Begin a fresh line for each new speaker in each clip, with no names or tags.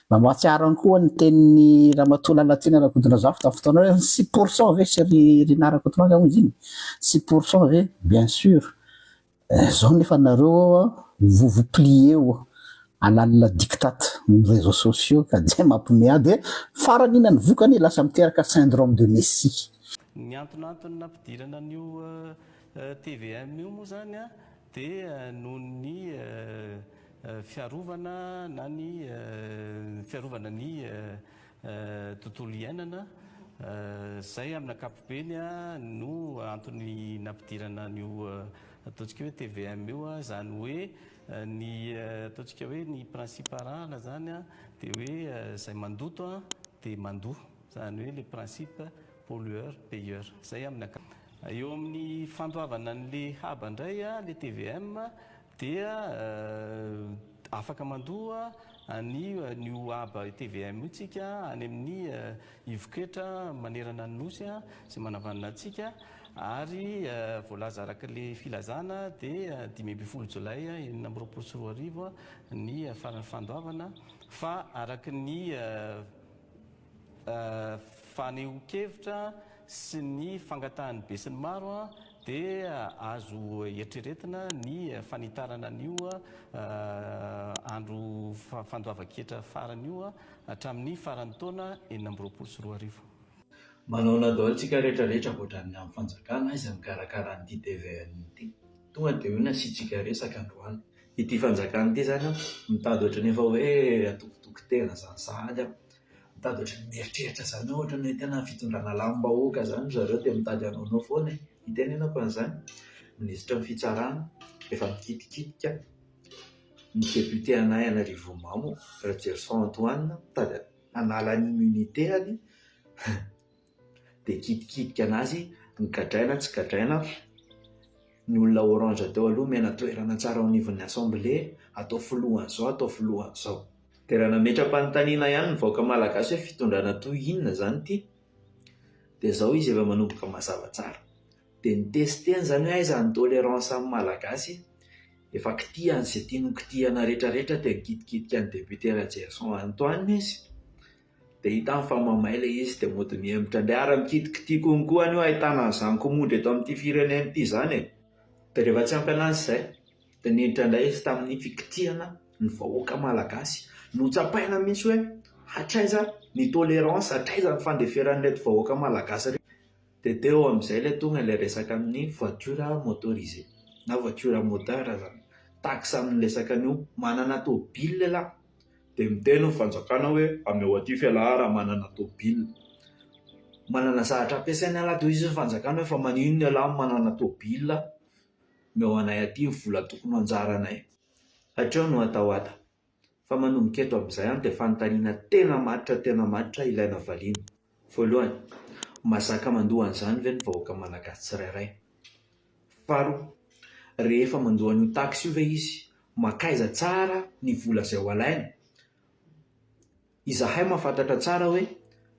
Mba mahatsiaro ihany koa ny tenin'ny Ramatoa Lalatiana Rakotondrazafy tamin'ny fotoana hoe 6% ve sy ry Rinah Rakotomanga hoy izy iny? 6% ve? Bien sûr. Zao nefa nareo vous vous pliez à la diktat ny réseaux sociaux ka dia mampiomehy ahy dia farany inona ny vokany lasa miteraka syndrome de Messi.
Ny antonantony nampidirana an'io tvm io moa izany dia noho ny fiarovana na ny fiarovana ny tontolo iainana, izay amin'ny ankapobeny no antony nampidirana an'io ataontsika hoe tvm io, izany hoe ny ataontsika hoe ny principe arahana izany dia hoe izay mandoto dia mandoa, izany hoe le principe pollueur payeur, izay amin'ny ankapobeny. Eo amin'ny fandoavana an'le haba indray, le tvm, Dia afaka mandoa an'io haba tvm io tsika any amin'ny ivon-ketra manerana ny Nosy izay manavanana antsika ary voalaza araka ilay filazana dia 15 jolay 2026 ny faran'ny fandoavana fa araka ny fanehoan-kevitra sy ny fangatahan'ny besinimaro dia azo eritreretina ny fanitarana an'io andro fandoavan-ketra farany io hatramin'ny faran'ny taona 2026.
Manaona daholo tsika rehetra rehetra ankoatran'ny amin'ny fanjakana aiza mikarakara an'ity tvm ity. Tonga dia io no asiantsika resaka androany. Ity fanjakana ity izany an, mitady ohatran'ny efa hoe atokotoko tena izany sahady an. Mitady ohatran'ny mieritreritra izany hoe ohatran'ny hoe tena fitondrana lamim-bahoaka izany ry zareo dia mitady hanaonao foana e. Itenenako an'izany. Minisitry ny fitsarana efa mikitikitika ny député anay any Arivonimamo, Rajerison Antoine, mitady hanala ny immunité-ny dia kitikitika an'azy, ny gadraina tsy gadraina, ny olona orange teo aloha omena toerana tsara ao anivon'ny assemblée, atao filohan'izao, atao filohan'izao. Dia raha nametra-panontaniana ihany ny vahoaka malagasy hoe fitondrana toy inona izany ity? Dia izao izy efa manomboka mazava tsara. Dia nitesteny izany hoe aiza ny tolérance amin'ny malagasy, efa kitihany izay tiany ho kitihana rehetrarehetra dia nikitikitika ny député Rajerison Antoine izy. Dia hitany fa mamay ilay izy dia mody mihemotra indray ary mikitikitia konko an'io ahitana an'izany komondry eto amin'ity firenena ity izany e! Dia rehefa tsy ampy an'azy izay dia niditra indray izy tamin'ny fikitihana ny vahoaka malagasy. Notsapaina mihitsy hoe hatraiza ny tolérance, hatraiza ny fandeferan'ireto vahoaka malagasy ireto. Dia teo amin'izay ilay tonga ilay resaka amin'ny voiture motorisée na voiture à moteur izany. Taxe amin'ny resaka an'io. Manana tôbily ialahy. Dia miteny ny fanjakana hoe ameo aty fialahy raha manana tôbily. Manana zavatra ampiasaina ialahy dia hoy izy ny fanjakana hoe fa maninona ialahy no manana tôbily, omeo anay aty ny vola tokony ho anjaranay. Hatreo no atao ata. Fa manomboka eto amin'izay an dia fanontaniana tena matotra tena matotra ilaina valiana. Voalohany, mazaka mandoa an'izany ve ny vahoaka malagasy tsirairay? Faharoa, rehefa mandoa an'io taxe io ve izy, mankaiza tsara ny vola izay ho alaina? Izahay mahafantatra tsara hoe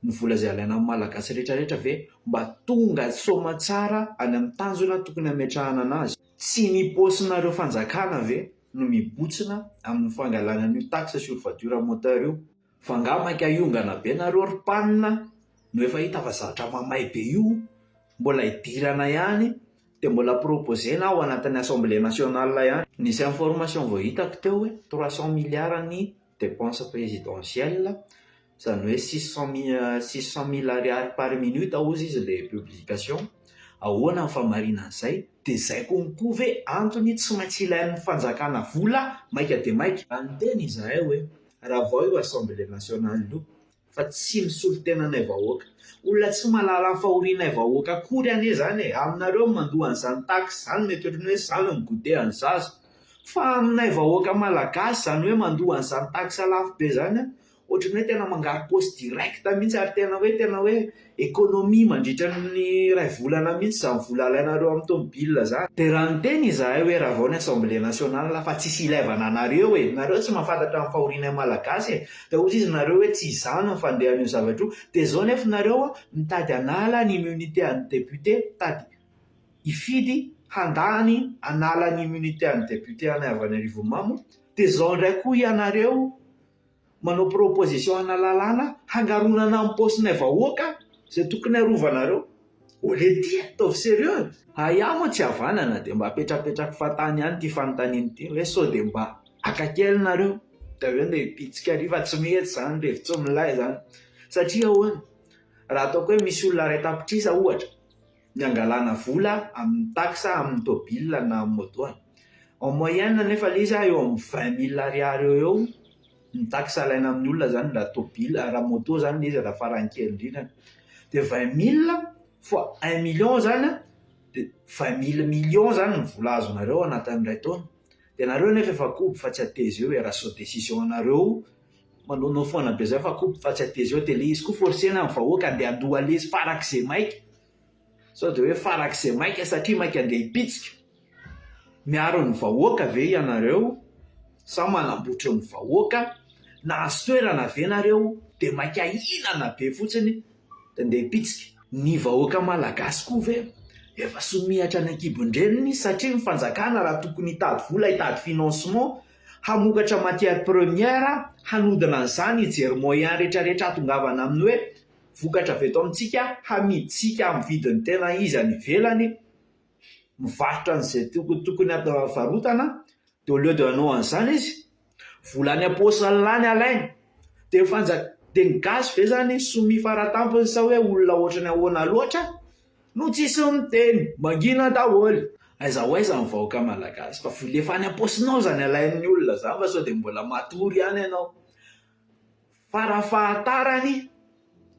ny vola izay alaina amin'ny Malagasy rehetra rehetra ve mba tonga soamantsara any amin'ny tanjona tokony hametrahana anazy? Tsy ny paosinareo fanjakana ve no mibotsina amin'ny fangalana an'io taxe sur voiture à moteur io? Fa angaha maika hiongana be nareo ry mpanina no efa hita fa zavatra mamay be io mbola hidirana ihany dia mbola proposer-na ao anatin'ny assemblée nationale ihany. Nisy information vao hitako teo hoe 300 milliards ny dépense présidentielle, izany hoe 600 600 mille ariary par minute hozy izy ilay publication, ahoana ny famarinan'izay? Dia izay konko ve antony tsy maintsy ilain'ny fanjakana vola maika dia maika? Raha niteny izahay hoe ravao io assemblée nationale io fa tsy misolo tena anay vahoaka. Olona tsy mahalala ny fahorianay vahoaka akory anie izany e! Aminareo ny mandoa an'izany taxe izany mety ohatran'ny hoe izany ny goûter an'ny zaza. Fa aminay vahoaka malagasy izany hoe mandoa an'izany taxe lafo be izany an, Ohatran'ny hoe tena mangaro-paosy direct mihitsy ary tena hoe tena hoe économie mandritra ny iray volana mihitsy izany vola alainareo amin'ny tomobile izany. Dia raha niteny izahay hoe ravao ny assemblée nationale fa tsisy ilaivana anareo e! Nareo tsy mahafantatra ny fahorianay malagasy e! Dia hozy izy nareo hoe tsy izany ny fandehan'io zavatra io. Dia izao nefa nareo mitady hanala ny immunité an'ny député, mitady hifidy handany hanala ny immunité an'ny député anay avy any Arivonimamo, dia izao indray koa ianareo. manao proposition ana lalàna hangaronana amin'ny paosinay vahoaka izay tokony harovanareo. Olety a! Ataovy sérieux e! Aia moa tsy havanana dia mba apetrapetrako fahatany ihany ity fanontaniana ity hoe sao dia mba haka kely nareo dia avy eo ndeha hipitsika ary fa tsy mety izany revy tsy milay izany satria ahoana? Raha ataoko hoe misy olona 1 tapitrisa ohatra ny angalana vola amin'ny taxe amin'ny tôbila na amin'ny moto any. En moyenne nefa ilay izy eo amin'ny 20 mille ariary eo eo ny taxe alaina amin'ny olona izany raha tôbila raha moto izany ilay izy raha farany kely indrindrany. Dia 20 mille fois 1 million izany an, dia 20 mille millions izany ny vola azonareo anatin'ny iray taona. Dia nareo nefa efa kobo fa tsy ateza eo e, raha sao décision anareo manaonao foana be zay fa kobo fa tsy ateza eo dia ilay izy koa forcena ny vahoaka andeha handoa lesy farak'izay maika. Sao dia hoe farak'izay maika satria maika andeha hipitsika. Miaro ny vahoaka ve ianareo sa manambotry ny vahoaka? Nahazo toerana ve nareo dia maika hihinana be fotsiny dia andeha hipitsika? Ny vahoaka malagasy koa ve efa somihatra any an-kibon-dreniny satria ny fanjakana raha tokony hitady vola hitady financement hamokatra matière première hanodina an'izany hijery moyen rehetrarehetra hahatongavana amin'ny hoe vokatra avy eto amintsika hamidintsika amin'ny vidiny tena izy any ivelany mivarotra an'izay tokony varotana dia au lieu de hanao an'izany izy vola any am-paosiny lany alainy dia ny fanjak- dia ny gasy ve zany soumis faratampony sa hoe olona ohatran'ny ahoana loatra no tsisy miteny mangina daholo. Aiza ho aiza ny vahoaka malagasy fa vola efa any am-paosinao zany alain'ny olona zany fa sao dia mbola matory ihany ianao. Farafahatarany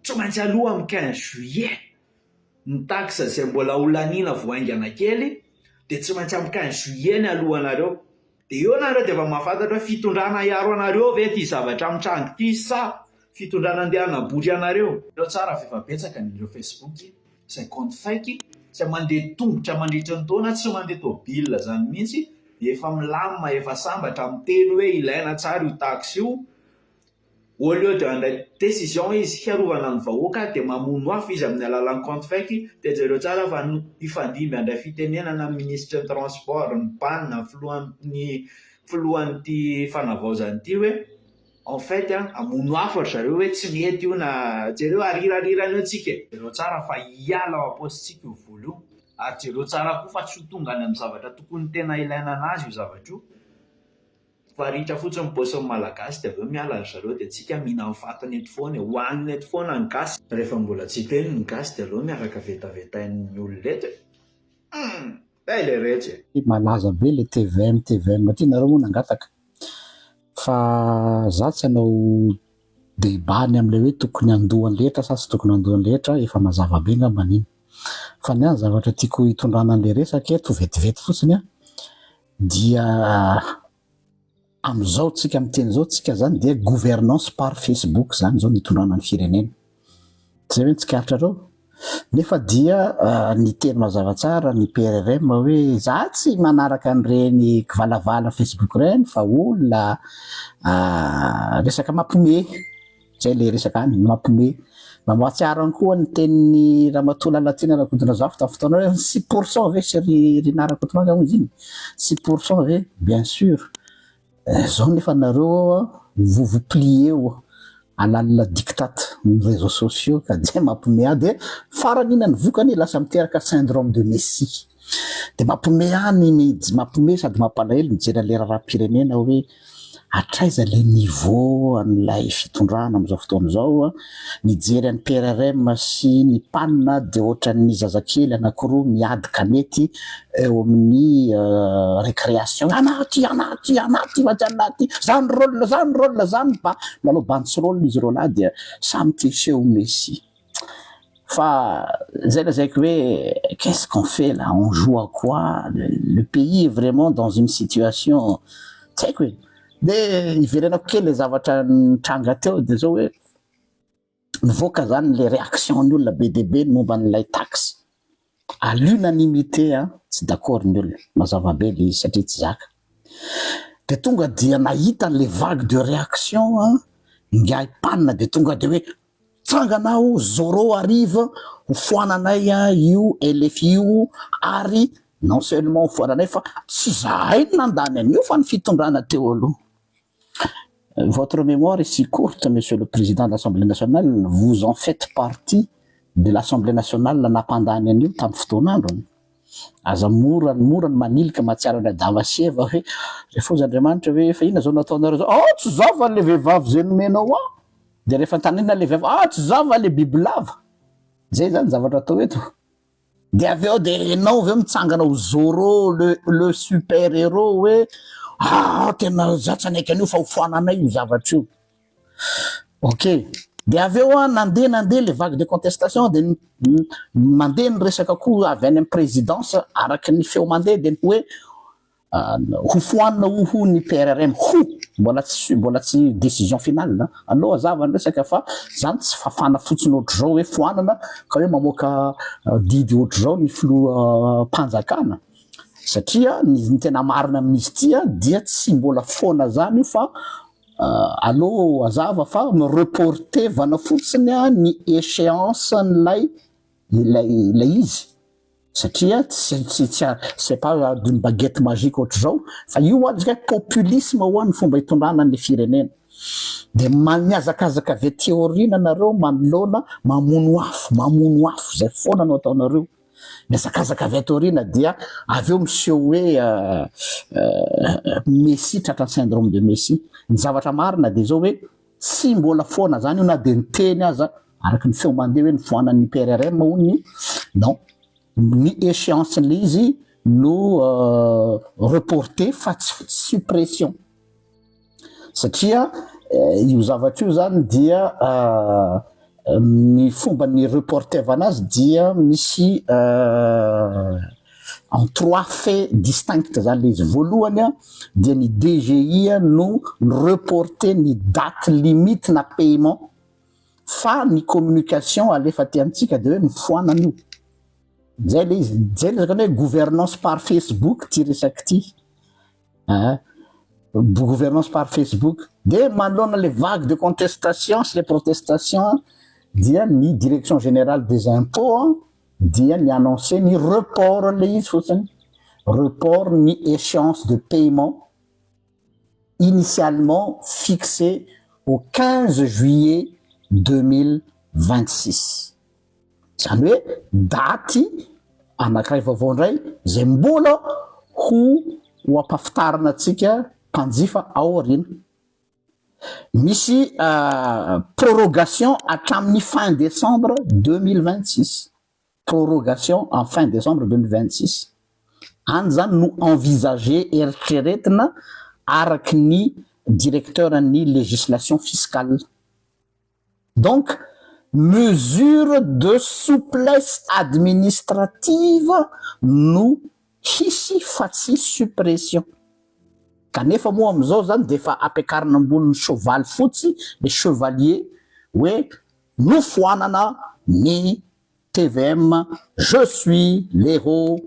tsy maintsy aloha amin'ny 15 juillet ny taxe izay mbola ho laniana vao haingana kely dia tsy maintsy amin'ny 15 juillet ny alohanareo. Dia eo nareo dia efa mahafantatra hoe fitondrana hiaro anareo ve ity zavatra mitranga ity sa fitondrana andeha hanabory anareo. Ireo tsara fa efa betsaka ny ireo Facebook izay compte fake izay mandeha tongotra mandritra ny taona tsy mandeha tôbila izany mihitsy dia efa milamina efa sambatra miteny hoe ilaina tsara io taxe io. Au lieu de handray décision izy hiarovana ny vahoaka dia mamono afo izy amin'ny alalan'ny compte fake dia jereo tsara fa hifandimby handray fitenenana ny minisitry ny transport, ny PAN, ny filohan'ny filohan'ity fanavaozana ity hoe en fait hamono afo ry zareo hoe tsy mety io na jereo arirarirany eo tsika e. Jereo tsara fa hiala ao am-paosintsika io vola io ary jereo tsara koa fa tsy ho tonga any amin'ny zavatra tokony tena ilaina anazy io zavatra io. Fa ritra fotsiny ny paosin'ny malagasy dia avy eo miala ry zareo dia tsika mihinan'ny fatiny eto foana e, hohanina eto foana ny gasy. Rehefa mbola tsy hiteny ny gasy dia aleo miaraka vetavetain'ny olona eto e! Humm! Zay le retsy e!
Malaza be le tvm tvm ty nareo moa nangataka fa za tsy hanao débat ny amle hoe tokony handoa ny rehetra sa tsy tokony handoa ny rehetra efa mazava be ngambany iny fa ny ahy ny zavatra tiako hitondrana anle resaka eto vetivety fotsiny an dia amin'izao tsika miteny izao tsika zany dia gouvernance par Facebook zany zao nitondrana ny firenena. Zay hoe ny tsikaritrareo? Nefa dia niteny mazava tsara ny PRRM hoe za tsy manaraka an'ireny kivalavala Facebook ireny fa olona resaka mampiomehy. Zay le resaka any, mampiomehy. Mba mahatsiaro ihany koa ny tenin'ny Ramatoa Lalatiana Rakotondrazafy tamin'ny fotoana hoe 6 % ve sy ry Rinah Rakotomanga hoy izy iny? 6 % ve? Bien sûr. Zao nefa nareo vous vous pliez à la diktat ny réseaux sociaux ka dia mampiomehy ahy dia farany inona ny vokany lasa miteraka syndrome de Messie. Dia mampiomehy ahy ny mampiomehy sady mampalahelo mijery an'ilay raharaham-pirenena hoe hatraiza ilay niveau an'ilay fitondrana amin'izao fotoana izao. Mijery an'ny PRRM sy ny PAN dia ohatran'ny zazakely anankiroa miady kanety eo amin'ny récréation. Anah ty, anah ty, anah ty fa tsy anah ty. Zany rôle, zany rôle, zany ba. Milalao bantsirola izy ireo lahy dia samy te hiseho Messi. Fa zay lazaiko hoe qu'est-ce qu'on fait là? On joue à quoi? Le pays est vraiment dans une situation tsy haiko e. Dia iverenako kely le zavatra nitranga teo dia zao hoe nivoaka zany le réaction ny olona be dia be ny momba an'ilay taxe. À l'unanimité an, tsy d'accord ny olona, mazava be le izy satria tsy zaka. Dia tonga dia nahita an'le vague de réaction an, ingahy PAN dia tonga dia hoe Tsangana aho Zorro arrive ho foananay io LFI io ary non seulement ho foananay fa tsy zahay no nandany an'io fa ny fitondrana teo aloha. Votre mémoire est si courte, monsieur le président de l'Assemblée nationale, vous en faites partie de l'Assemblée nationale nampandany an'io tamin'ny fotoan'androny. Aza mora mora ny manilika mahatsiaro any Adama sy Eva hoe rehefa hozy Andriamanitra hoe fa inona zao nataonareo zao? Oh, tsy za fa le vehivavy zay nomenao ahy. De rehefa tanina le vehivavy, ah, tsy za fa le bibilava. Zay zany zavatra atao eto. De avy eo de enao avy eo mitsangana ho Zorro, le super héros hoe ah, tena za tsy hanaiky an'io fa ho foananay io zavatra io. Ok. De avy eo a nandeha nandeha le vague de contestation, de mandeha ny resaka koa avy any amin'ny présidence, araky ny feo mandeha de hoe ho foanina ho ny PRRM ho mbola tsy décision finale aloha zava ny resaka, fa zany tsy fafana fotsiny ohatry zao hoe foanana ka hoe mamoaka didy ohatry zao ny filoha mpanjakana, satria ny tena marina amin'izy ty a dia tsy mbola foana zany io, fa aloha azava fa mireportevana fotsiny a ny échéance n'lay ilay izy, satria tsy c'est pas d'une baguette magique ohatry zao, fa io a izy hoe populisme ho any fomba hitondrana ny firenena, de miazakazaka avy aty aoriana anareo manoloana mamono afo, mamono afo zay foana no ataonareo, miazakazaka avy aty aoriana, dia avy eo miseho hoe messie, tratra ny syndrome de messie. Ny zavatra marina de zao hoe tsy mbola foana zany io, na de nyteny aza araky ny feo mandeha hoe ny foanan'ny PRRM ony. Non, ny échéance le izy no reporté fa tsy suppression, satria io zavatra io zany dia ny fomba ny reportevana azy dia misy en trois faits distincts zany le izy. Voalohany a dia ny DGI no reporter ny date limite na paiement, fa ny communication alefa ty amitsika de hoe mifoanana io. Zay le izy, zay le zakany hoe gouvernance par Facebook ty resaky ty, gouvernance par Facebook. De manoloana le vague de contestation sy le protestation dia ny Direction générale des impôts dia ny annoncé ny report le izy fotsiny, report ny échéance de paiement initialement fixé au 15 juillet 2026. Zany hoe daty anankiray vaovao indray zay mbola ho ampafitarina atsika mpanjifa ao aoriana. Misy prorogation hatramin'ny fin décembre 2026, prorogation en fin décembre 2026 any zany no envisagé, eritreretina araky ny directeur ny législation fiscale. Donc mesure de souplesse administrative no hisy fa tsy suppression. Kanefa moa am'izao zany de efa ampiakarina ambonin'ny cheval fotsy le chevalier hoe nofoanana ny TVM, je suis l'héros,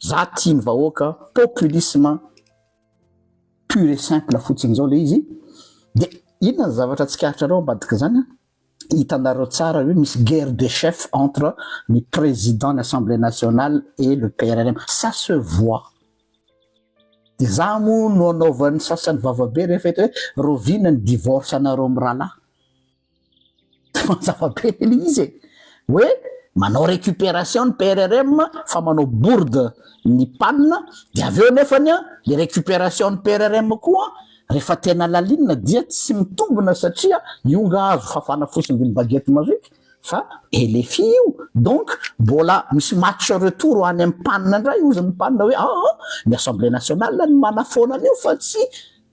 za tia ny vahoaka. Populisme pur et simple fotsiny zao le izy. De inona ny zavatra tsikaritra reo ambadika zany a? Hitanareo tsara hoe misy guerre de chef entre ny président ny Assemblée nationale et le PRRM, ça se voit. De za moa no anaovan'ny sasany vavabe rehefa hita hoe rovina ny divorce anareo amy rahalahy, mazava-be le izy e, hoe manao récupération ny PRRM fa manao bourde ny PAN. De avy eo nefany a le récupération ny PRRM koa rehefa tena lalinina dia tsy mitombona, satria io nga azo fafana fotsiny d'une baguette magique fa LFI io. Donc mbola misy match retour any amy PAN indray ozy ny PAN hoe aa ny Assemblée nationale ny manafoana an'io fa tsy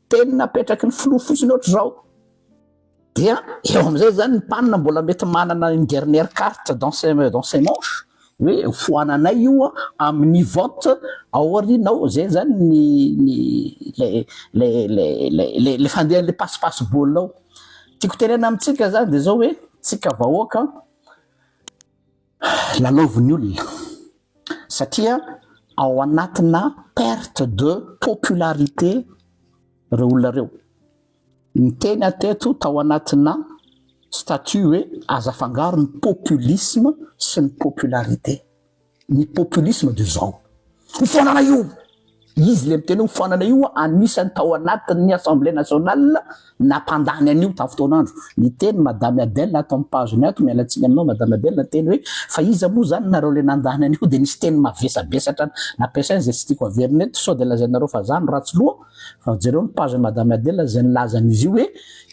teny napetraky ny filoha fotsiny ohatry zao. Dia eo am'izay zany ny PAN mbola mety manana une dernière carte dans ses manches hoe foananay io a amin'ny vote aorinao. Zay zany ny le fandehan'le pasipasy baolina ao. Tiako tenena amitsika zany de zao hoe tsika vahoaka lalaovin'ny olona, satria ao anatina perte de popularité reo olona reo. Ny teny ateto tao anatina statut hoe aza fangaro ny populisme sy ny popularité. Ny populisme de zao ho foanana io. Izy le miteny hoe hofoanana io anisany tao anatin'ny Assemblée nationale nampandany an'io tamin'ny fotoan'andro. Niteny Madame Adèle ato amin'ny page-ny ato, miala tsiny aminao Madame Adèle, niteny hoe fa iza moa zany nareo le nandany an'io dia nisy teny mavesabesatra nampiasainy izay tsy tiako averina eto sao dia lazainareo fa za no ratsy loha fa jereo ny page-n'i Madame Adèle izay nilazan'izy io hoe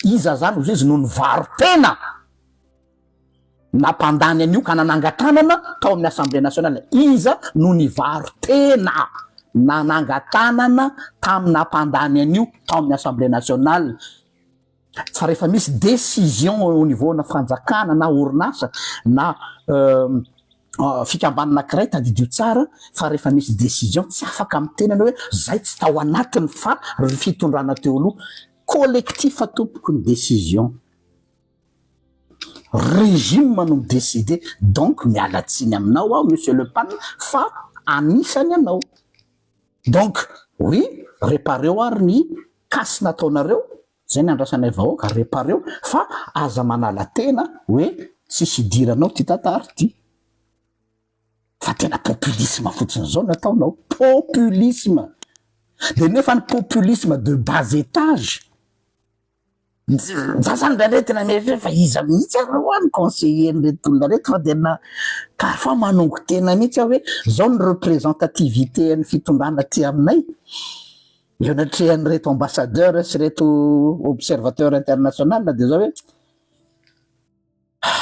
iza zany ozy izy no nivaro-tena nampandany an'io ka nanangan-tanana tao amin'ny Assemblée nationale. Iza no nivaro-tena nanangan-tanana tamin'ny nampandany an'io tao amin'ny Assemblée nationale? Fa rehefa misy décision au niveau na fanjakana na orinasa na fikambanana anankiray, tadidio tsara fa rehefa misy décision, tsy afaka miteny anao hoe zay tsy tao anatiny fa ry fitondrana teo aloha. Collectif tompoko ny décision, régime no midécide. Donc miala tsiny aminao aho, monsieur le PAN, fa anisany ianao. Donc oui, répareo ary ny casse nataonareo zay ny andrasanay vahoaka, répareo fa aza manala tena hoe tsisy idiranao ty tantara ty, fa tena populisme fotsiny zao nataonao, populisme de nefa ny populisme de bas étage. Za zany indraindray tena mieritreritra fa iza mihitsy areo a ny conseiller nreto olona reto, fa tena parfois manongo tena mihitsy aho hoe zao ny représentativité ny fitondrana aty aminay eo anatrehan'ireto ambassadeur sy reto observateur international, de zao hoe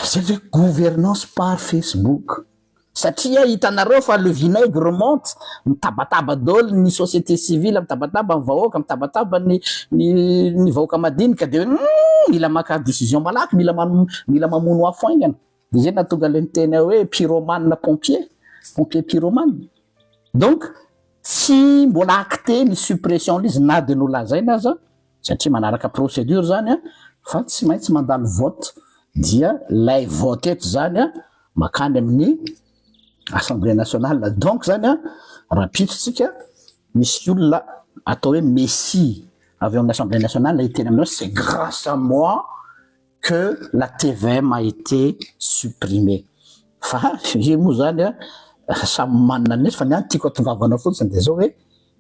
zay hoe gouvernance par Facebook, satria hitanareo fa le vinaigre monte, mitabataba daholo ny société civile, mitabataba ny vahoaka, mitabataba ny vahoaka madinika, de hoe mila maka décision malaky, mila mamono afo aingana. De zay nahatonga le niteny hoe pyromane pompier, pompier pyromane. Donc tsy mbola acté ny suppression izy na de nolazaina aza, satria manaraka procédure zany a, fa tsy maintsy mandalo vote, dia lay vote eto zany a makany amin'ny Assemblée nationale. Donc zany a raha pitotsika misy olona atao hoe messie avy eo amin'ny Assemblée nationale hiteny aminao: "C'est grâce à moi que la TVM a été supprimée." Fa io moa zany a samy manana anesy, fa ny any tiako atongavanao fotsiny de zao hoe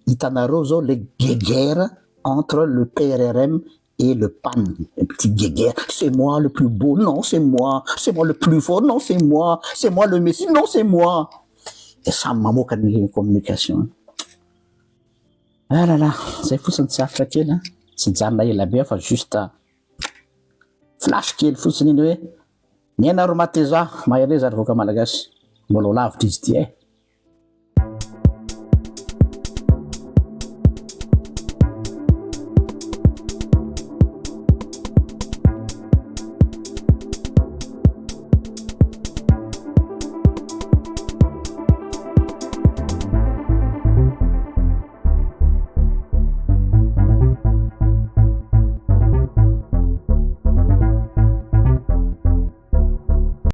hitanareo zao le guéguerre entre le PRRM et le PAN, un petit guéguerre: c'est moi le plus beau, non, c'est moi, c'est moi le plus fort, non, c'est moi, c'est moi le messie, non, c'est moi, de samy mamoaka ny communication. Ah là là, zay fotsiny, tsy aritra kely a, tsy hijanona ela be fa juste flash kely fotsiny iny hoe miaina ro mateza mahereza ry vahoaka malagasy, mbola ho lavitra izy ty e.